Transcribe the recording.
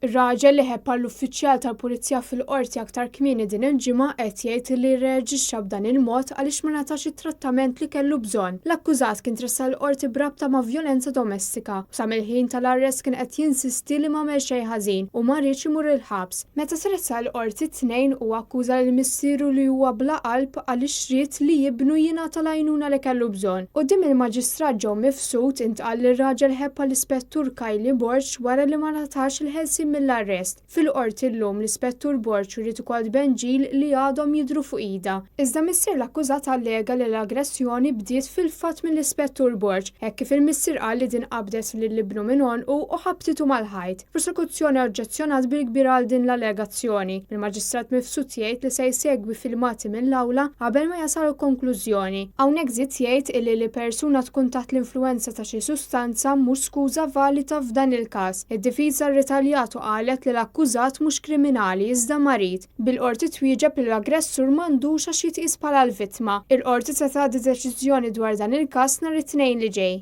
Ir-raġel li ħebb għall-uffiċjal tal-Pulizija fil-Qorti aktar kmieni din il-ġimgħa qed jgħid li rreaġixxa b'dan il-mod għaliex ma ngħatax it-trattament li kellu bżonn. L-akkużat kien tressaq il-Qorti b'rabta ma' vjolenza domestika u sa mill-ħin tal-arrest kien qed jinsisti li m'għamel xejn ħażin u ma riedx imur il-ħabs. Meta tressaq il-Qorti t-Tnejn huwa akkuża lil missieru li huwa bla qalb għaliex ried li ibnu jingħata l-għajnuna li kellu bżonn. Quddiem il-Maġistrat Joe Mifsud intqal li r-raġel ħebb għall-Ispettur Kylie Borg wara li ma ngħatax il-ħelsien mill-arrest. Fil-Qorti llum l-Ispettur Borg uriet ukoll tbenġil li għadhom jidhru fuq idha. Iżda missier l-akkużat allega li l-aggressjoni bdiet fil-fatt mill-Ispettur Borg, hekk kif il-missier qal li din qabdet lil ibnu minn għonqu u ħabtitu mal-ħajt. Prosekuzzjoni oġġezzjonat bil-kbir għal din l-allegazzjoni, bil-Maġistrat Mifsud jgħid li se jsegwi filmati mill-awla qabel ma jasal għal konklużjoni. Hawnhekk żied jgħid illi li persuna tkun taħt l-influwenza ta' xi sustanza mhux skuża valida f'dan il-każ. Id-difiża rritaljat u qalet li l-akkużat mhux kriminali iżda marid, bil-Qorti twieġeb li l-aggressur m'għandux għax jitqies bħala l-vittma. Il-Qorti se tagħti deċiżjoni dwar dan il-każ nhar it-Tnejn li ġej.